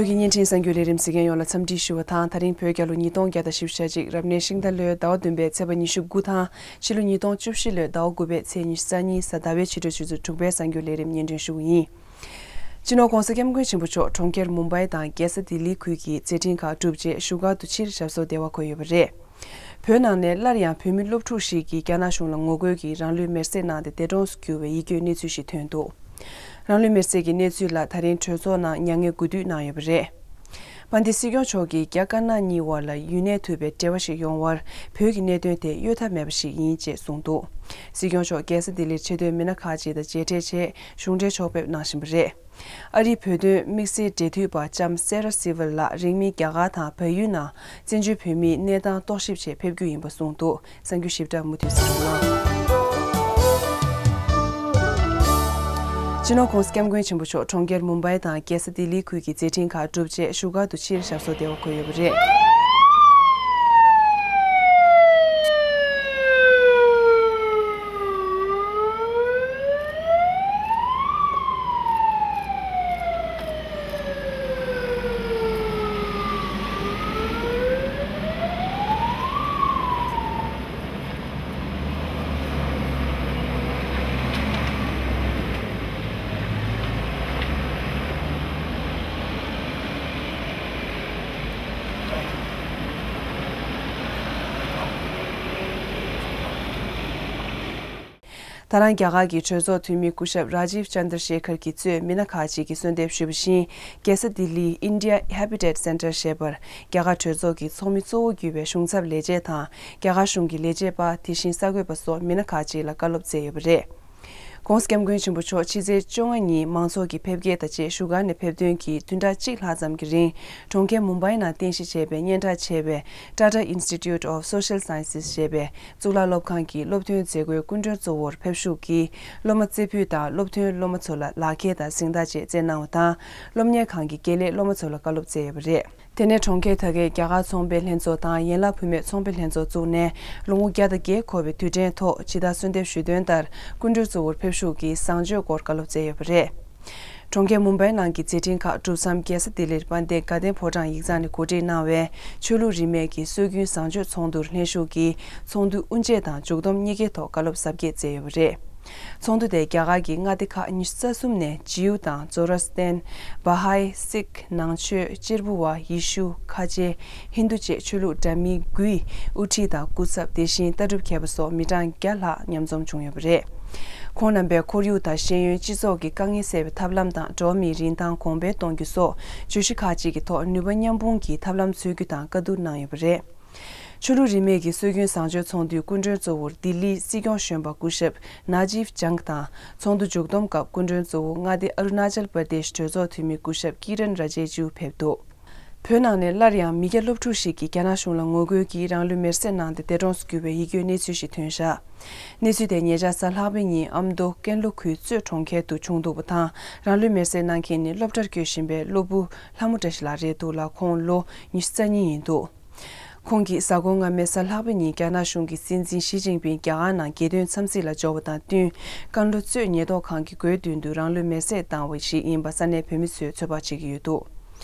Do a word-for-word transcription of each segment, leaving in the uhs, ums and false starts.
བོད་ཀྱི་བརྙན་འཕྲིན་གསར་འགྱུར་ལས་རིམ་གཟིགས་མཁན་ཡོངས་ལ་འཚམས་འདྲི་ཞུ་བ་དང་། ད་རིང་བོད་རྒྱལ་ལོ་ཉིས་སྟོང་བརྒྱ་དང་བཞི་བཅུ་ཞེ་གཅིག་རབ་གནས་ཤིང་རྟ་ལོའི་ཟླ་བ་བདུན་པའི་ཚེས་པ་ཉི་ཤུ་དགུ་དང་། ཕྱི་ལོ་ཉིས་སྟོང་བཅུ་བཞི་ལོའི་ཟླ་བ་དགུ་པའི་ཚེས་ཉི་ཤུ་རྩ་གཉིས་གཟའ་ཟླ་བའི་ཕྱི་དྲོ་ཆུ་ཚོད་དྲུག་པའི་གསར་འགྱུར་ལས་རིམ་སྙན་སྒྲོན་ཞུ་གི་ཡིན། སྤྱི་ནོར་༧གོང་ས་༧སྐྱབས་མགོན་ཆེན་པོ་མཆོག་གྲོང་ཁྱེར་མུམ་བྷའི་དང་རྒྱལ་ས་ལྡི་ལི་ཁུལ་གྱི་མཛད་འཕྲིན་ཁག་གྲུབ་རྗེས་བཞུགས་སྒར་དུ་ཕྱིར་ཞབས་སོར་བདེ་བ་འཁོད་ཡོད་པ་རེད། བོད་ནང་ནས་སླར་ཡང་བོད་མི་སློབ་ཕྲུག་ཞིག་གིས་རྒྱ་ནག་གཞུང་ལ་ངོ་རྒོལ་གྱིས་རང་ལུས་མེར་སྲེག་གནང་སྟེ་འདས་གྲོངས་སུ་གྱུར་བའི་ཡིད་སྐྱོའི་གནས་ཚུལ་ཞིག་ཐོན་འདུག་རང་ལུས་མེར་སྲེག་གི་གནས་ཚུལ་ལ་ད་རིང་གྲོས་ཚོགས་ནང་མྱ་ངན་གུས་འདུད་གནང་ཡོད་པ་རེད། དཔལ་ལྡན་སྲིད་སྐྱོང་མཆོག་གིས་རྒྱ་དཀར་ནག་གཉིས་དབར་ལ་ཡུན་གནས་ཐུབ་པའི་འབྲེལ་བ་ཞིག་ཡོང་བར་བོད་ཀྱི་གནད་དོན་དེ་གཡོལ་ཐབས་མེད་པ་ཞིག་ཡིན་ཅེས་གསུངས་འདུག་སྲིད་སྐྱོང་མཆོག་རྒྱལ་ས་ལྡི་ལིར་ཆེས་མཐོའི་མི་སྣ་ཁག་ཅིག་དང་མཇལ་འཕྲད་བྱས་གཞུང་འབྲེལ་ཕྱོགས་ཕེབས་གནང་བཞིན་པ་རེད། ཨ་རིའི་བོད་དོན་དམིགས་བསལ་འབྲེལ་མཐུད་པ་ལྕམ་སེ་ར་སི་ཝལ་ལགས་རིང་མིན་རྒྱ་གར་དང་བལ་ཡུལ་ནང་བཙན་བྱོལ་བོད་མིའི་གནས་སྟངས་རྟོག་ཞིབ་ཆེད་ཕེབས་རྒྱུ་ཡིན་པ་གསུངས་འདུག་གསར་འགྱུར་ཞིབ་ཕྲ་མུ་མཐུད་གསན་རོགས་གནང་། སྤྱི་ནོར་༧གོང་ས་༧སྐྱབས་མགོན་ཆེན་པོ་མཆོག་གྲོང་ཁྱེར་མུམ་བྷའི་དང་རྒྱལ་ས་ལྡི་ལི་ཁུལ་གྱི་མཛད་འཕྲིན་ཁག་གྲུབ་རྗེས་བཞུགས་སྒར་དུ་ཕྱིར་ཞབས་སོར་བདེ་བ་འཁོད་ཡོད་པ་རེད། ད་རང་རྒྱ་གར་གྱི་གྲོས་ཚོགས་འཐུས་མི་སྐུ་ཞབས་རཱ་ཇིབ་ཅན་དྲ་ཤེ་ཁར་གྱིས་གཙོས་མི་སྣ་ཁག་ཅིག་གིས་གསོལ་འདེབས་ཞུས་པ་བཞིན། རྒྱལ་ས་ལྡི་ལིའི་India Habitat Centre ཞེས་པར་རྒྱ་གར་གྲོས་ཚོགས་ཀྱི་ཚོགས་མི་གཙོ་བོ་གྱུར་བའི་གཞུང་ཚབ་ལས་བྱེད་དང་། རྒྱ་གར་གཞུང་གི་ལས་བྱེད་པ། དེ་བཞིན་གསར་འགོད་པ་སོགས་མི་སྣ་ཁག་ཅིག་ལ་བཀའ་སློབ་སྩལ་ཡོད་པ་རེད། ༸གོང་ས་༸སྐྱབས་མགོན་ཆེན་པོ་མཆོག་ཕྱི་ཚེས་བཅོ་ལྔ་ཉིན་མང་ཚོགས་ཀྱི་ཕེབས་སྐྱེལ་དང་བཅས་བཞུགས་སྒར་ནས་ཕེབས་ཐོན་གྱི་བདུན་ཕྲག་གཅིག་ལྷག་ཙམ་གྱི་རིང་། གྲོང་ཁྱེར་མུམ་བྷའི་ནང་རྟེན་གཞི་བྱས་པའི་སྙན་གྲགས་ཆེ་བའི་Tata Institute of Social Sciences ཞེས་པའི་གཙུག་ལག་སློབ་ཁང་གི་སློབ་ཐོན་མཛད་སྒོའི་སྐུ་མགྲོན་གཙོ་བོར་ཕེབས་ཞུགས་ཀྱིས། སློབ་མ་རྩེ་ཕུད་དང་སློབ་ཐོན་སློབ་མ་ཚོ་ལ་ལག་འཁྱེར་དང་གཟེངས་རྟགས་བཅས་སྩལ་གནང་བ་དང་། སློབ་གཉེར་ཁང་གི་དགེ་ལས་སློབ་མ་ཚོ་ལ་བཀའ་སློབ་སྩལ་ཡོད་པ་རེད། དེ་ནས་གྲོང་ཁྱེར་དར་རྒྱས་རྒྱ་གར་ཚོང་པའི་ལྷན་ཚོགས་དང་ཡན་ལག་བུད་མེད་ཚོང་པའི་ལྷན་ཚོགས་བཙུགས་ནས། ལོ་ངོ་བརྒྱ་དང་བརྒྱད་འཁོར་བའི་དུས་དྲན་ཐོག་ཇི་ལྟར་གསོལ་འདེབས་ཞུས་དོན་ལྟར། སྐུ་མགྲོན་གཙོ་བོར་ཕེབས་ཞུགས་ཀྱིས་བཟང་སྤྱོད་སྐོར་བཀའ་སློབ་སྩལ་ཡོད་པ་རེད། གྲོང་ཁྱེར་མུམ་བྷའི་ནང་གི་མཛད་འཕྲིན་ཁག་གྲུབ་མཚམས། རྒྱལ་ས་ལྡི་ལིར་དཔལ་ལྡན་དགའ་ལྡན་ཕོ་བྲང་ཡིག་ཚང་ནས་གོ་སྒྲིག་གནང་བའི་ཆོས་ལུགས་རིས་མེད་ཀྱི་སྲོལ་རྒྱུན་བཟང་སྤྱོད་ཚོགས་འདུར་ལྷན་ཞུགས་ཀྱིས། ཚོགས་འདུའི་དབུ་འབྱེད་དང་མཇུག་བསྡོམས་གཉིས་ཀའི་ཐོག་བཀའ་སློབ་ཟབ་རྒྱས་སྩལ་ཡོད་པ་རེད། ཚོགས་འདུ་དེ་རྒྱ་གར་གྱི་མངའ་སྡེ་ཁག་ཉི་ཤུ་རྩ་གསུམ་ནས་ཇིའུ་དང་ཛོ་རོ་སྟན། བྷ་ཧའི། སིག་ནང་ཆོས། གཅེར་བུ་བ། ཡེ་ཤུ། ཁ་ཆེ། ཧིན་རྡུ་བཅས་ཆོས་ལུགས་འདྲ་མིན་དགུའི་དབུ་ཁྲིད་དང་སྐུ་ཚབ། དེ་བཞིན་ལྟ་གྲུབ་མཁས་པ་སོགས་མི་གྲངས་བརྒྱ་ལྷག་མཉམ་འཛོམས་བྱུང་ཡོད་པ་རེད། ཁོང་རྣམ་པས་ཁོར་ཡུག་དང་ཤེས་ཡོན། སྤྱི་ཚོགས་ཀྱི་དཀའ་ངལ་སེལ་བའི་ཐབས་ལམ་དང་འགྲོ་བ་མིའི་རིན་ཐང་གོང་འཕེལ་གཏོང་རྒྱུ་སོགས་བརྗོད་གཞི་ཁག་ཅིག་གི་ཐོག་ནུས་པ་མཉམ་སྤུངས་ཀྱི་ཐབས་ལམ་འཚོལ་རྒྱུ་དང་བཀའ་བསྡུར་གནང་ཡོད་པ་རེད། ཆོས་ལུགས་རིས་མེད་ཀྱི་སྲོལ་རྒྱུན་བཟང་སྤྱོད་ཚོགས་འདུའི་སྐུ་མགྲོན་གཙོ་བོར་ལྡི་ལིའི་སྲིད་སྐྱོང་གཞོན་པ་སྐུ་ཞབས་ནཱ་ཇིབ་ཇང་དང་། ཚོགས་འདུ་མཇུག་བསྡོམས་སྐབས་སྐུ་མགྲོན་གཙོ་བོ་མངའ་སྡེ་ཨ་རུ་ན་ཅལ་པར་དེཤ་གྲོས་ཚོགས་འཐུས་མི་སྐུ་ཞབས་ཀི་རན་ར་ཇེ་ཇུ་ཕེབས་འདུག་བོད་ནང་ནས་སླར་ཡང་མི་སྐྱ་སློབ་ཕྲུག་ཞིག་གིས་རྒྱ་ནག་གཞུང་ལ་ངོ་རྒོལ་གྱིས་རང་ལུས་མེར་སྲེག་གནང་སྟེ་འདས་གྲོངས་སུ་གྱུར་བའི་ཡིད་སྐྱོའི་གནས་ཚུལ་ཞིག་ཐོན་བཞག་གནས་ཚུལ་དེ་ཉེ་ཆར་གཟའ་ལྷག་པའི་ཉིན་ཨ་མདོ་ཀན་ལྷོ་ཁུལ་གཙོས་གྲོང་ཁྱེར་དུ་བྱུང་འདུག་པ་དང་། རང་ལུས་མེར་སྲེག་གནང་མཁན་ནི་སློབ་གྲྭར་བསྐྱོད་བཞིན་པའི་སློབ་བུ་ལྷ་མོ་བཀྲ་ཤིས་ལགས་རེད་འདུག་ལ། ཁོང་ལོ་ཉི་ཤུ་རྩ་གཉིས་ཡིན་འདུག་ཁོང་གིས་གཟའ་འཁོར་སྔ་མའི་གཟའ་ལྷག་པའི་ཉིན་རྒྱ་ནག་གཞུང་གི་སྲིད་འཛིན་ཞི་ཅིན་ཕིང་རྒྱ་གར་ནང་རྒྱལ་དོན་འཚམས་གཟིགས་ལ་འབྱོར་བ་དང་བསྟུན། ཀན་ལྷོ་གཙོས་ཉེན་རྟོག་ཁང་གི་སྒོའི་མདུན་དུ་རང་ལུས་མེར་སྲེག་བཏང་བ་ཞིག་ཡིན་པ་ས་གནས་བོད་མི་ཚོས་ཚོད་དཔག་བྱེད་ཀྱི་ཡོད་འདུག་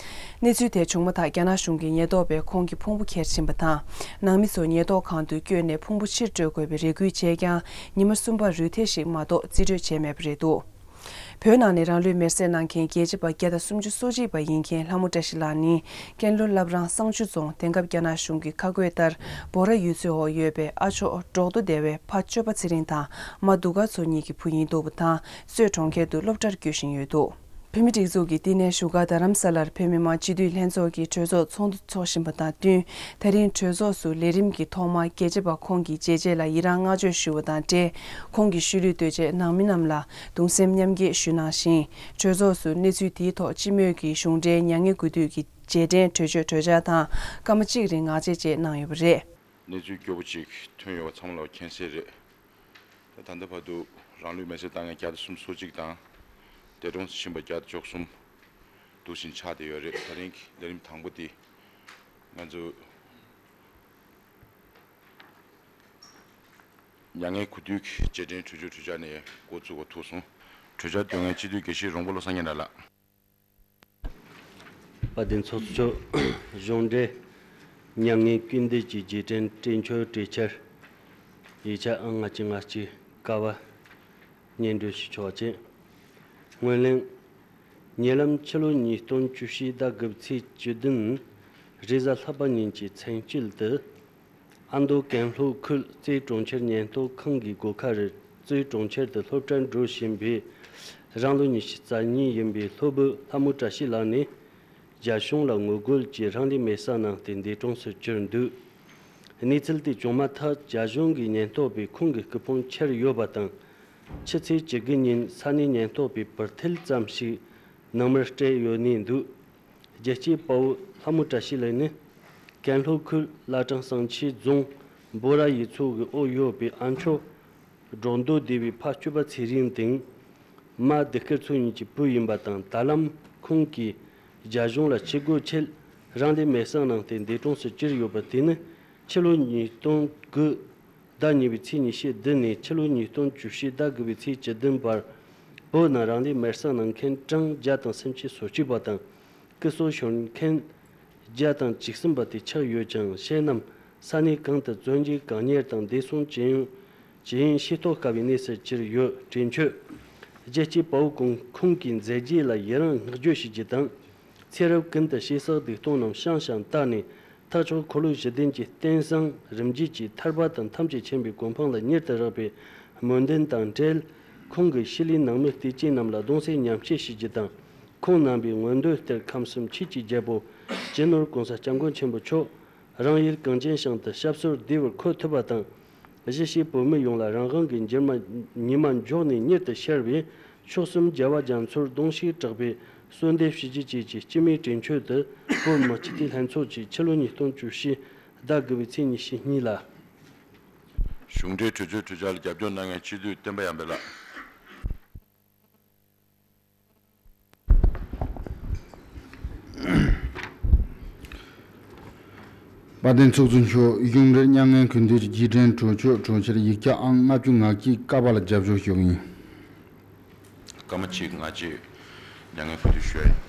གནས་ཚུལ་དེ་བྱུང་མ་ཐག་རྒྱ་ནག་གཞུང་གི་ཉེན་རྟོག་པས་ཁོང་གི་ཕུང་པོ་ཁྱེར་ཕྱིན་པ་དང་། ནང་མི་ཚོ་ཉེན་རྟོག་ཁང་དུ་བསྐྱོད་ནས་ཕུང་པོ་ཕྱིར་སྤྲོད་དགོས་པའི་རེ་སྐུལ་བྱས་ཀྱང་། ཉི་མ་གསུམ་པར་རུས་ཐལ་ཞིག་མ་གཏོགས་རྩིས་སྤྲོད་བྱས་མེད་པ་རེད་འདུག་བོད་ནང་ནས་རང་ལུས་མེར་སྲེག་གནང་མཁན་རྒྱལ་གཅེས་པ་བརྒྱ་དང་སུམ་ཅུ་སོ་གཅིག་པ་ཡིན་མཁན་ལྷ་མོ་བཀྲ་ཤིས་ལགས་ནི། ཀན་ལྷོ་བླ་བྲང་བསང་ཆུ་རྫོང་། དེང་སྐབས་རྒྱ་ནག་གཞུང་གི་ཁ་བགོས་ལྟར་སྦོ་ར་ཡུལ་ཚོའི་འོག་ཡོད་པའི་ཨ་མཆོག་འབྲོག་རྡོ་སྡེ་བའི་ཕ་གཅོད་པ་ཚེ་རིང་དང་མ་གདུགས་དཀར་མཚོ་གཉིས་ཀྱི་བུ་ཡིན་འདུག་པ་དང་། གཙོས་གྲོང་ཁྱེར་དུ་སློབ་གྲྭར་བསྐྱོད་བཞིན་ཡོད་འདུག་བོད་མིའི་སྒྲིག་འཛུགས་ཀྱི་བསྟི་གནས་བཞུགས་སྒར་རྡ་རམ་ས་ལར་བོད་མི་མང་སྤྱི་འཐུས་ལྷན་ཚོགས་ཀྱི་གྲོས་ཚོགས་ཚོགས་འདུ་འཚོགས་བཞིན་པ་དང་བསྟུན། ད་རིང་གྲོས་ཚོགས་སུ་ལས་རིམ་གྱི་ཐོག་མར་རྒྱལ་གཅེས་པ་ཁོང་གི་བྱས་རྗེས་ལ་ཡི་རངས་བསྔགས་བརྗོད་ཞུ་བ་དང་འབྲེལ། ཁོང་གི་ཤུལ་ལུས་ལྟོས་བཅས་ནང་མི་རྣམས་ལ་གདུང་སེམས་མཉམ་སྐྱེད་ཞུས་གནང་ཞིང་། གྲོས་ཚོགས་སུ་གནས་ཚུལ་དེའི་ཐོག་སྤྱི་མོས་ཀྱིས་གཞུང་འབྲེལ་མྱ་ངན་གུས་འདུད་ཀྱི་རྗེས་དྲན་གྲོས་ཆོད་གྲོས་འཆར་དང་སྐར་མ་གཅིག་རིང་ངག་བཅད་བཅས་གནང་ཡོད་པ་རེད། གནས་ཚུལ་སྐྱོ་པོ་ཅིག་ཐོན་ཡོད་པ་ཚང་མ་ལ་མཁྱེན་གསལ་རེད། ད་ད་ལྟ་བར་དུ་རང་ལུས་མེར་སྲེག་བཏང་མཁན་བརྒྱ་དང་སུམ་ཅུ་སོ་གཅིག་དང་། འདས་གྲོངས་སུ་ཕྱིན་པ་བརྒྱ་དང་བཅུ་གསུམ་འདུག་བཞིན་ཆགས་བསྡད་ཡོད་རེད། ད་རིང་གི་ལས་རིམ་དང་པོ་དེ་ང་ཚོ་མྱ་ངན་གུས་འདུད་ཀྱི་རྗེས་དྲན་གྲོས་ཆོད་གྲོས་འཆར་ནས་འགོ་བཙུགས་པ་ཐུག་སོང་། གྲོས་འཆར་འདོན་མཁན་སྤྱི་འཐུས་དགེ་བཤེས་རོང་པོ་བློ་བཟང་སྙན་གྲགས་ལགས། དཔལ་ལྡན་ཚོགས་གཙོ་མཆོག་གཞུང་འབྲེལ་མཉམ་ངན་སྐུལ་འདེད་ཀྱི་རྗེས་དྲན་དྲན་ཆོས་གྲོས་འཆར་ཡིག་ཆ་ཨང་ལྔ་བཅུ་ང་གཅིག་ཀ་བ་སྙན་སྒྲོན་ཞུ་ཆོག་ཅིང་། སྔོན་གླེང་། ཉེ་ལམ་ཕྱི་ལོ་ཉིས་སྟོང་བཅུ་བཞི་ཟླ་དགུ་པའི་ཚེས་བཅུ་བདུན་རེས་གཟའ་ལྷག་པ་ཉིན་གྱི་མཚན་བཅུ་དུ། ཨ་མདོ་ཀན་ལྷོ་ཁུལ་རྩེ་གྲོང་ཁྱེར་ཉེན་རྟོག་ཁང་གི་སྒོ་ཁ་རུ་རྩེ་གྲོང་ཁྱེར་དུ་སློབ་གྲྭར་འགྲོ་བཞིན་པའི་རང་ལོ་ཉི་ཤུ་རྩ་གཉིས་ཡིན་པའི་སློབ་བུ་ལྷ་མོ་བཀྲ་ཤིས་ལགས་ནས་རྒྱ་གཞུང་ལ་ངོ་རྒོལ་གྱིས་རང་ལུས་མེར་སྲེག་གནང་སྟེ་འདས་གྲོངས་སུ་གྱུར་འདུག་གནས་ཚུལ་དེ་བྱུང་མ་ཐག་རྒྱ་གཞུང་གི་ཉེན་རྟོག་པས་ཁོང་གི་སྐུ་ཕུང་འཁྱེར་ཡོད་པ་དང་། ཕྱི་ཚེས་བཅུ་དགུ་ཉིན་ས་གནས་ཉེན་རྟོག་པས་སྦུར་ཐེལ་ཙམ་ཞིག་ནང་མིར་སྤྲད་ཡོད་ནས་འདུག་རྒྱལ་གཅེས་དཔའ་བོ་ལྷ་མོ་བཀྲ་ཤིས་ལགས་ནི། ཀན་ལྷོ་ཁུལ་བླ་བྲང་བསང་ཆུ་རྫོང་འབོ་ར་ཡུལ་ཚོ་གི་འོག་ཡོད་པའི་ཨ་མཆོག་འབྲོག་མདོ་སྡེ་བའི་ཕ་སྐྱོབ་པ་ཚེ་རིང་དང་། མ་བདེ་སྐྱིད་མཚོ་གཉིས་ཀྱི་བུ་ཡིན་པ་དང་། ད་ལམ་ཁོང་གིས་རྒྱ་གཞུང་ལ་ཕྱི་རྒོལ་ཆེད་རང་ལུས་མེར་སྲེག་གནང་སྟེ་འདས་གྲོངས་སུ་གྱུར་ཡོད་པ་དེ་ནི་ཕྱི་ལོ་ཉིས་སྟོང་དགུ་ཟླ་གཉིས་པའི་ཚེས་ཉི་ཤུ་བདུན་ནས་ཕྱི་ལོ་ཉིས་སྟོང་བཅུ་བཞི་ཟླ་དགུ་པའི་ཚེས་བཅུ་བདུན་བར་བོད་ནང་རང་ལུས་མེར་སྲེག་གནང་མཁན་གྲངས་བརྒྱ་དང་སུམ་ཅུ་སོ་གཅིག་པ་དང་། སྐུ་སྲོག་ཤོར་མཁན་བརྒྱ་དང་བཅུ་གསུམ་པ་དེ་ཆགས་ཡོད་ཅིང་། ཤེད་རྣམས་ས་གནས་གང་དུ་བཙོན་འཇུག་བཀག་ཉར་དང་བདེ་སྲུང་ཇི་ཡོང་ཇི་ཡིན་ཤེས་རྟོགས་དཀའ་བའི་གནས་སུ་གྱུར་ཡོད། དྲན་ཆོས། རྒྱལ་གཅེས་དཔའ་བོ་ཁོང་ཁོང་གི་མཛད་རྗེས་ལ་ཡི་རངས་བསྔགས་བརྗོད་ཞུ་རྒྱུ་དང་། ཚེ་རབས་ཀུན་ཏུ་བྱས་བསགས་སྡིག་ལྟུང་རྣམས་བཤང་བཤང་བཏགས་ནས། ཐེག་མཆོག་འཁོར་ལོ་བཞི་ལྡན་གྱི་རྟེན་བཟང་རིམ་བརྒྱུད་ཀྱི་ཐར་པ་དང་ཐམས་ཅད་མཁྱེན་པའི་གོ་འཕང་ལ་མྱུར་དུ་རེག་པའི་སྨོན་འདུན་དང་འབྲེལ། ཁོང་གི་ཤུལ་ལུས་ནང་མི་སྡེ་བཅས་རྣམས་ལ་གདུང་སེམས་མཉམ་སྐྱེད་ཞུ་རྒྱུ་དང་། ཁོང་རྣམ་པའི་མངོན་འདོད་ལྟར་ཁམས་གསུམ་ཆོས་ཀྱི་རྒྱལ་པོ་སྤྱི་ནོར་༸གོང་ས་༸སྐྱབས་མགོན་ཆེན་པོ་མཆོག་རང་ཡུལ་གངས་ཅན་ཞིང་དུ་སྐྱབས་གསོལ་བདེ་བར་འཁོད་ཐུབ་པ་དང་། གཞིས་བྱེས་བོད་མི་ཡོངས་ལ་རང་དབང་གི་འགྱུར་མ་ཉི་མ་མགྱོགས་ནས་མྱུར་དུ་ཤར་བའི་མཆོག་གསུམ་རྒྱལ་བ་རྒྱ་མཚོར་གདུང་ཤུགས་དྲག་པོས་གསོལ་འདེབས་ཞུ་རྒྱུ་བཅས་ཀྱི་སྤྱི་མོས་དྲན་ཆོས་དུ། བོད་མི་སྤྱི་འཐུས་ལྷན་ཚོགས་ཀྱིས་ཕྱི་ལོ་ཉིས་སྟོང་བཅུ་བཞི་ཟླ་དགུ་པའི་ཚེས་ཉི་ཤུ་གཉིས་ལ། གཞུང་འབྲེལ་གྲོས་ཆོད་གྲོས་འཆར་ལ་རྒྱབ་སྐྱོར་གནང་མཁན་སྤྱི་འཐུས་བསྟན་པ་ཡར་འཕེལ་ལགས། དཔལ་ལྡན་ཚོགས་གཙོ་མཆོག་གཞུང་འབྲེལ་མཉམ་ངན་གུན་དུས་རྗེས་དྲན་གྲོས་ཆོད་གྲོས་འཆར་ཡིག་ཆ་ཨང་ལྔ་བཅུ་ང་གཅིག་ཀ་པ་ལ་རྒྱབ་སྐྱོར་ཞུ་གི་ཡིན། སྐར་མ་གཅིག་ང་གཅིག་མཉམ་ངན་གུན་དུས་ཞུ་ཡ་ཡིན།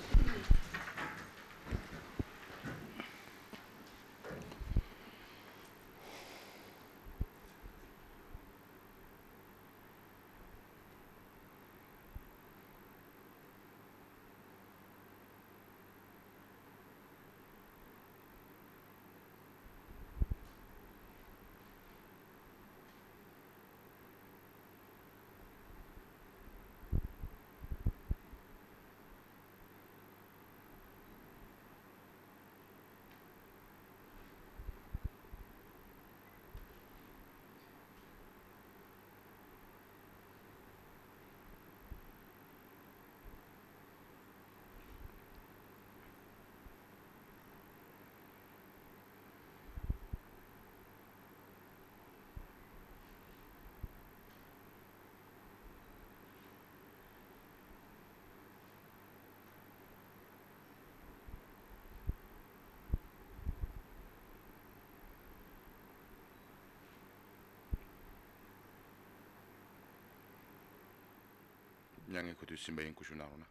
མྱ་ངན་གུ་དུས་ཟིན་པ་ཡིན། སྐུ་ཞུ་གནང་རོགས་གནང་།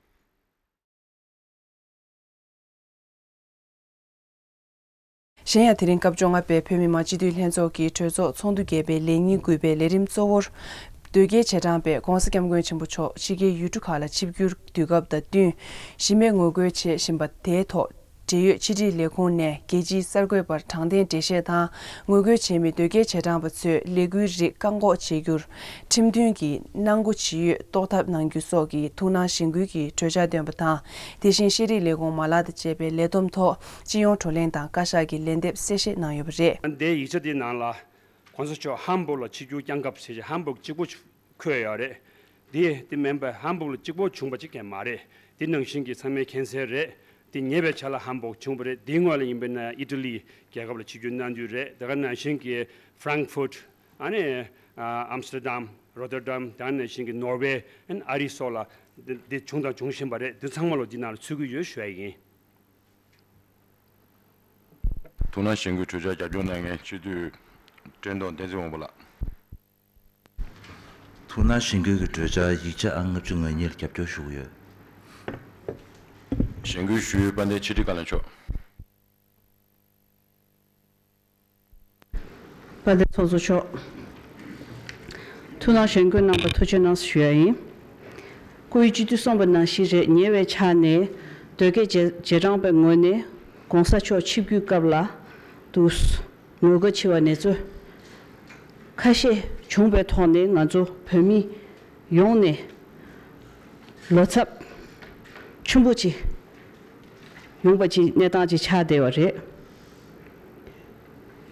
གཞན་ཡང་། དེ་རིང་སྐབས་བཅོ་ལྔ་པའི་བོད་མི་མང་སྤྱི་འཐུས་ལྷན་ཚོགས་ཀྱི་གྲོས་ཚོགས་ཚོགས་འདུ་བརྒྱད་པའི་ལས་ཉིན་དགུ་པའི་ལས་རིམ་གཙོ་བོར། དོལ་རྒྱལ་རྗེས་འབྲང་པས་༸གོང་ས་༸སྐྱབས་མགོན་ཆེན་པོ་མཆོག་ཕྱི་རྒྱལ་ཡུལ་གྲུ་ཁག་ལ་ཆིབས་བསྒྱུར་དུས་སྐབས་དང་བསྟུན། གཞི་མེད་ངོ་རྒོལ་བྱེད་བཞིན་པ་དེའི་ཐོག་འབྲེལ་ཡོད་ཕྱི་དྲིལ་ལས་ཁུངས་ནས་རྒྱལ་སྤྱིའི་གསར་འགོད་པར་དྲང་བདེན་འགྲེལ་བཤད་དང་། ངོ་རྒོལ་བྱེད་མི་དོལ་རྒྱལ་རྗེས་འབྲང་པ་ཚོའི་ལས་འགུལ་རིགས་བཀག་འགོག་བྱེད་རྒྱུར། ཁྲིམས་མཐུན་གྱི་གནང་སྒོ་ཇི་ཡོད་རྟོགས་ཐབས་གནང་རྒྱུ་སོགས་ཀྱི་ཐུགས་སྣང་གཞེན་སྐུལ་གྱི་གྲོས་འཆར་བཏོན་པ་དང་། དེ་བཞིན་ཤེས་རིག་ལས་ཁུངས་མ་ལག་དང་བཅས་པའི་ལས་བསྡོམས་ཐོག་སྤྱི་ཡོངས་བགྲོ་གླེང་དང་བཀའ་ཤག་གི་ལན་འདེབས་གསལ་བཤད་གནང་ཡོད་པ་རེད། འདིའི་ཡིག་ཆ་འདིའི་ནང་ལ་༸གོང་ས་མཆོག་ཧམ་སྦུག་ལ་ཆིབས་བསྒྱུར་བསྐྱངས་སྐབས་ཟེར་བྱས་ཧམ་སྦུག་གཅིག་པོ་འཁོད་ཡོད་རེད། འདི་དེ་མིན་པའི་ཧམ་སྦུག་ལ་གཅིག་པོ་བྱུང་བ་གཅིག་ཀྱང་མ་རེད། འདི་ནང་བཞིན་གྱི་ཚང་མས་མཁྱེན་གསལ་རེད། འདི་ཉེ་བའི་ཆར་ལ་ཧམ་སྦུག་བྱུང་བ་རེད། འདིའི་སྔོན་ལ་ཡིན་པ་ན་ཨི་ཊ་ལི་རྒྱལ་ཁབ་ལ་ཆིབས་བསྒྱུར་གནང་དུས་རེད། དེ་ག་ནང་བཞིན་གྱི་ཧྥ་རང་ཧྥུར། ཨ་ནི་ཨམ་སི་ཊར་ཌམ། རོ་ཏར་ཌམ། དེ་ག་ནང་བཞིན་གྱི་ནོར་ཝེ། ཨ་རི་སོགས་ལ་འདི་འདི་བྱུང་དང་འབྱུང་བཞིན་པ་རེད། འདི་ཚང་མ་ལོ་འདི་ནང་ལ་ཚུད་ཀྱི་ཡོད་ཞུ་ཡ་ཡིན། ཐུགས་སྣང་གཞེན་སྐུལ་གྲོས་འཆར་རྒྱབ་སྐྱོར་གནང་མཁན་སྤྱི་འཐུས་བཀྲས་མཐོང་བསྟན་འཛིན་དབང་པོ་ལགས། ཐུགས་སྣང་གཞེན་སྐུལ་གྱི་གྲོས་འཆར་ཡིག་ཆ་ཨང་ལྔ་བཅུ་ང་གཉིས་ལ་རྒྱབ་སྐྱོར་ཞུ་གི་ཡོད། གཞེན་སྐུལ་ཞུ་ཡུལ་དཔལ་ལྡན་ཕྱི་དྲིལ་བཀའ་བློན་མཆོག་དཔལ་ལྡན་ཚོགས་གཙོ་མཆོག་ཐུགས་སྣང་གཞེན་སྐུལ་གནང་བར་ཐུགས་རྗེ་གནང་ཞུ་ཡ་ཡིན། སྐུ་ཡི་སྤྱི་འཐུས་གསུངས་པ་ནང་བཞིན་རེད། ཉེ་བའི་ཆར་ནས་དོལ་རྒྱལ་རྗེས་རྗེས་འབྲང་པའི་ངོས་ནས་༸གོང་ས་མཆོག་ཆིབས་བསྒྱུར་སྐབས་ལ་དུ་ངོ་རྒོལ་ཆེ་བ་ནས་ཚུལ་ཁ་ཤས་བྱུང་བའི་ཐོག་ནས་ང་ཚོ་བོད་མི་ཡོངས་ནས་ལོ་ཚབས་ཆེན་པོ་ཅིག་ཡོང་པ་ཅིག་གནས་སྟངས་ཅིག་ཆགས་བསྡད་པ་རེད།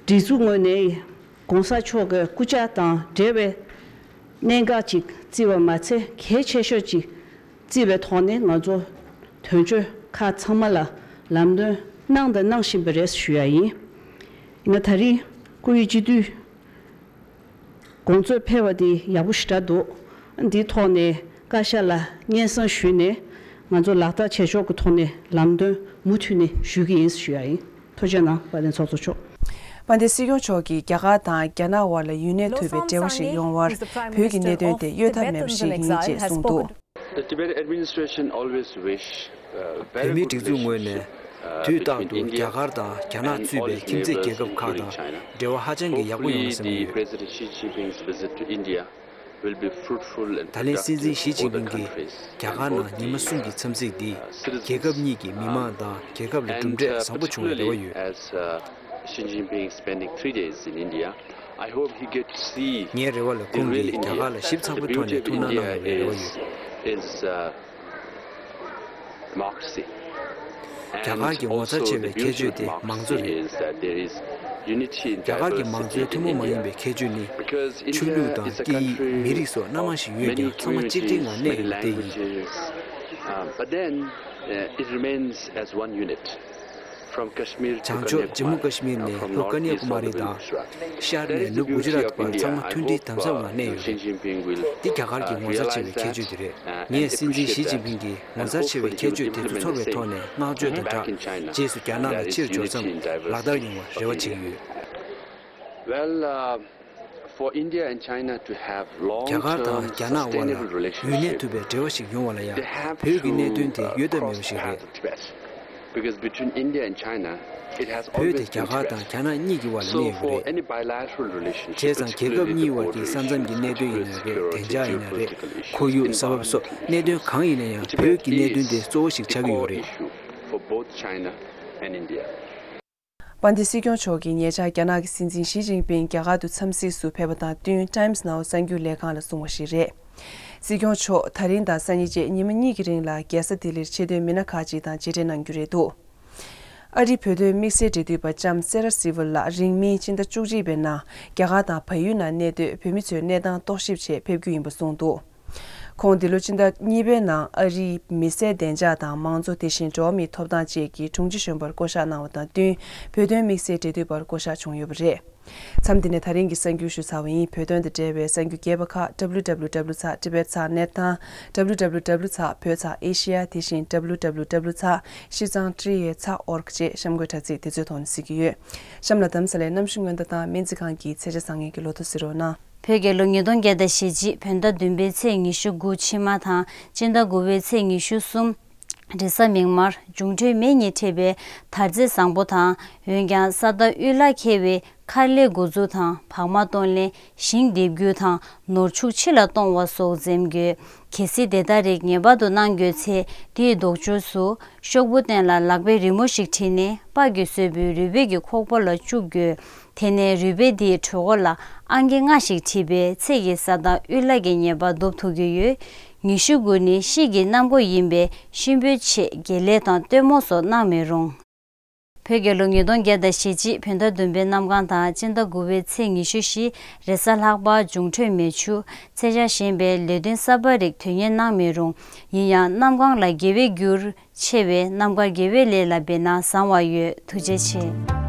སྒྲིག་འཛུགས་ངོས་ནས་༸གོང་ས་མཆོག་གི་སྐུ་ཕྱྭ་དང་འབྲེལ་བའི་གནད་འགག་ཅིག་བརྩིས་པ་མ་ཚད་གལ་ཆེ་ཤོས་ཅིག་བརྩིས་པའི་ཐོག་ནས་ང་ཚོ་དོན་གཅོད་ཁག་ཚང་མ་ལ་ལམ་སྟོན་གནང་དང་གནང་བཞིན་པ་རེད་ཞུ་ཡ་ཡིན། ཡིན་ན་ད་རིང་སྐུ་ཡི་སྤྱི་འཐུས་དགོངས་ཚུལ་ཕེབས་པ་དེ་ཡག་པོ་ཞེ་དྲག་འདུག་འདིའི་ཐོག་ནས་བཀའ་ཤག་ལ་སྙན་སེང་ཞུས་ནས་ང་ཚོ་ལག་བསྟར་བྱེད་ཕྱོགས་ཀྱི་ཐོག་ནས་ལམ་སྟོན་མུ་མཐུད་ནས་ཞུ་གི་ཡིན་ཞུ་ཡ་ཡིན། ཐུགས་རྗེ་གནང་། དཔལ་ལྡན་ཚོགས་གཙོ་མཆོག་དཔལ་ལྡན་སྲིད་སྐྱོང་མཆོག་གིས་རྒྱ་གར་དང་རྒྱ་ནག་དབར་ལ་ཡུན་གནས་ཐུབ་པའི་འབྲེལ་བ་ཞིག་ཡོང་བར་བོད་ཀྱི་གནད་དོན་དེ་གཡོལ་ཐབས་མེད་པ་ཞིག་ཡིན་ཅེས་གསུངས་འདུག The Tibetan administration always wish, uh, བོད་མིའི་སྒྲིག་འཛུགས་ངོས་ནས་དུས་རྟག་ཏུ་རྒྱ་གར་དང་རྒྱ་ནག་གཙོས་པའི་ཁྱིམ་མཚེས་རྒྱལ་ཁབ་ཁག་དང་འབྲེལ་བ་ཧ་ཅང་གི་ཡག་པོ་ཡོང་ན་བསམ་གྱི་ཡོད། Hopefully, the President Xi Jinping's visit to India will be fruitful and ད་ལན་སྲིད་འཛིན་ཞི་ཅིན་ཕིང་གིས་རྒྱ་གར་ནང་ཉི་མ་གསུམ་གྱི་འཚམས་གཟིགས་འདིས་རྒྱལ་ཁབ་གཉིས་ཀྱི་མི་མང་དང་རྒྱལ་ཁབ་ལ་གྲུབ་འབྲས་བཟང་པོ་བྱུང་བའི་རེ་བ་ཡོད། As, uh, Xi Jinping is spending three days in India, I hope he gets to see ངའི་རེ་བ་ལ་ཁོང་གིས་རྒྱ་གར་ལ་ཞིབ་ཚགས་པོའི་ཐོག་ནས་ཐུགས་སྣང་གནང་བའི་རེ་བ་ཡོད། Is, uh, democracy. རྒྱ་གར་གྱི་ངོ་མཚར་ཆེ་བའི་ཁྱད་ཆོས་དེ་མང་གཙོ་རེད། རྒྱ་གར་གྱི་མང་གཙོའི་ཐུན་མོང་མ་ཡིན་པའི་ཁྱད་ཆོས་ནི། ཆོས་ལུགས་དང་སྐད་ཡིག་མི་རིགས་སོགས་སྣ་མང་ཞིག་ཡོད་ཀྱང་ཚང་མ་གཅིག་སྒྲིལ་ངང་གནས་ཡོད་པ་དེ་ཡིན། But then, uh, it remains as one unit. བྱང་ཕྱོགས་ཇམ་མུ་ཀ་ཤི་མིར་ནས་ལྷོ་ཀ་ནྱ་ཀུ་མ་རི་དང་། ཤར་ནས་ནུབ་གུ་ཇི་རཱཏ་བར་ཚང་མ་མཐུན་སྒྲིལ་དམ་ཟབ་ངང་གནས་ཡོད་རེད། འདི་རྒྱ་གར་གྱི་ངོ་མཚར་ཆེ་བའི་ཁྱད་ཆོས་དེ་རེད། ངས་སྲིད་འཛིན་ཞི་ཅིན་ཕིང་གིས་ངོ་མཚར་ཆེ་བའི་ཁྱད་ཆོས་དེ་ཚོ་ཚོར་བའི་ཐོག་ནས་བསྔགས་བརྗོད་དང་སྦྲགས་རྗེས་སུ་རྒྱ་ནག་ལ་ཕྱིར་འབྱོར་མཚམས་ལག་བསྟར་ཡོང་བར་རེ་བ་བྱེད་ཀྱི་ཡོད། Well, uh, for India and China to have རྒྱ་གར་དང་རྒྱ་ནག་དབར་ལ་ཡུན་གནས་ཐུབ་པའི་འབྲེལ་བ་ཞིག་ཡོང་བ་ལ་ཡང་བོད་ཀྱི་གནད་དོན་དེ་གཡོལ་ཐབས་མེད་པ་ཞིག་རེད། Because between India and China, it has always been together. བོད་དེ་རྒྱ་གར་དང་རྒྱ་ནག་གཉིས་ཀྱི་དབར་ལ་གནས་ཡོད་པ་རེད། བྱས་ཙང་རྒྱལ་ཁབ་གཉིས་དབར་གྱི་ས་མཚམས་ཀྱི་གནད་དོན་ཡིན་ན་རེད། བདེ་འཇགས་ཡིན་ན་རེད། ཁོར་ཡུག་ས་བབ་སོགས་གནད་དོན་གང་ཡིན་ན་ཡང་བོད་ཀྱི་གནད་དོན་དེ་གཙོ་བོ་ཞིག་ཆགས་ཀྱི་ཡོད་རེད། དཔལ་ལྡན་སྲིད་སྐྱོང་མཆོག་གིས་ཉེ་ཆར་རྒྱ་ནག་གི་སྲིད་འཛིན་ཞི་ཅིན་ཕིང་རྒྱ་གར་དུ་འཚམས་གཟིགས་སུ་ཕེབས་པ་དང་བསྟུན་Times Now གསར་འགྱུར་ལས་ཁང་ལ་གསུངས་པ་ཞིག་རེད། སྲིད་སྐྱོང་མཆོག་ད་རིང་དང་སང་ཉིན་བཅས་ཉི་མ་གཉིས་ཀྱི་རིང་ལ་རྒྱལ་ས་ལྡི་ལིར་ཆེས་མཐོའི་མི་སྣ་ཁག་ཅིག་དང་མཇལ་འཕྲད་གནང་རྒྱུ་རེད་འདུག་ཨ་རིའི་བོད་དོན་དམིགས་བསལ་འབྲེལ་མཐུད་པ་ལྕམ་སེ་ར་སི་ཝལ་ལགས་རིང་མིན་སྤྱི་ཟླ་བཅུ་གཅིག་པའི་ནང་རྒྱ་གར་དང་བལ་ཡུལ་ནང་གནས་སྡོད་བོད་མི་ཚོའི་གནས་སྟངས་རྟོག་ཞིབ་ཆེད་ཕེབས་རྒྱུ་ཡིན་པ་གསུངས་འདུག་ཁོང་འདི་ལོ་སྤྱི་ཟླ་གཉིས་པའི་ནང་ཨ་རིའི་མི་སེར་བདེ་འཇགས་དང་མང་གཙོ་དེ་བཞིན་འགྲོ་བ་མིའི་ཐོབ་ཐང་བཅས་ཀྱི་དྲུང་ཆེ་གཞོན་པར་བསྐོ་གཞག་གནང་བ་དང་བསྟུན་བོད་དོན་དམིགས་བསལ་འབྲེལ་མཐུད་པར་བསྐོ་གཞག་བྱུང་ཡོད་པ་རེད། མཚམས་འདི་ནས་ད་རིང་གི་གསར་འགྱུར་ཞུ་ཚར་བ་ཡིན། བོད་དོན་དང་འབྲེལ་བའི་གསར་འགྱུར་རྒྱས་པ་ཁག་www ཚགས་tibet ཚགས་net དང་www ཚགས་བོད་ཚགས་asia དེ་བཞིན་www ཚགས་ཤིས་ཙང་ཀྲི་ཡེ་ཚགས་org བཅས་གཤམ་འགོད་དྲ་ཚིགས་དེ་ཚོའི་ཐོག་ནས་གཟིགས་ཀྱི་ཡོད། གཤམ་ལ་རྡ་རམ་ས་ལའི་གནམ་གཤིས་སྔོན་བརྡ་དང་སྨན་རྩིས་ཁང་གི་ཚེས་ཆ་བཟང་ངན་གྱི་ལོ་ཐོ་གཟིགས་རོགས་གནང་། བོད་རྒྱལ་ལོ་ཉིས་སྟོང་བརྒྱ་དང་ཞེ་གཅིག་བོད་ཟླ་བདུན་པའི་ཚེས་ཉི་ཤུ་དགུ་ཕྱི་མ་དང་སྤྱི་ཟླ་དགུ་པའི་ཚེས་ཉི་ཤུ་གསུམ་རེས་གཟའ་མིག་དམར་འབྱུང་འཕྲོད་མེ་གཉིས་འཕྲད་པའི་དར་ཚེས་བཟང་པོ་དང་། འོན་ཀྱང་ས་མཐའ་དབུས་ལ་འཁེལ་བའི་མཁར་ལས་འགོ་འཛུགས་དང་བག་མ་གཏོང་ལེན་ཞིང་འདེབས་རྒྱུ་དང་ནོར་ཕྱུགས་ཕྱི་ལ་གཏོང་བ་སོགས་འཛེམ་དགོས། གལ་སྲིད་དེ་ལྟར་རིགས་ངེས་པར་དུ་གནང་དགོས་ཚེ་དེའི་ལྡོག་ཕྱོགས་སུ་ཤོག་བུ་སྟེང་ལ་ལག་པའི་རི་མོ་ཞིག་བྲིས་ནས་པར་གྱིས་བཟོས་པའི་རུས་སྦལ་གྱི་ཁོག་པ་ལ་བཅུག་དགོས། དེ་ནས་རུས་སྦལ་དེའི་གྲོད་ཁོག་ལ་ཨང་ཀི་ལྔ་ཞིག་བྲིས་པས་ཚེ་གི་ས་མཐའ་དབུས་ལ་གི་ཉེས་པ་ཟློག་ཐུབ་ཀྱི་ཡོད། ཉི་ཤུ་དགུ་ནི་གཤིས་ཀྱི་གནམ་སྒོ་ཡིན་པས་གཤིན་པོའི་ཆེད་དགེ་ལས་དང་སྟོན་མོ་སོགས་གནང་མི་རུང་། བོད་རྒྱལ་ལོ་ཉིས་སྟོང་བརྒྱ་དང་ཞེ་གཅིག་བོད་ཟླ་བདུན་པའི་གནམ་གང་དང་སྤྱི་ཟླ་དགུ་པའི་ཚེས་ཉི་ཤུ་བཞི་རེས་གཟའ་ལྷག་པ་འབྱུང་འཕྲོད་མེ་ཆུ། ཚེས་ཆ་གཞན་པའི་ལས་དོན་གསར་པ་རིགས་དོན་གཉེར་གནང་མི་རུང་། ཡིན་ཡང་གནམ་གང་ལ་དགེ་བའི་རྒྱུར་ཆེ་བས་རྣམ་དཀར་དགེ་བའི་ལས་ལ་འབད་ན་བཟང་བ་ཡོད། ཐུགས་རྗེ་ཆེ།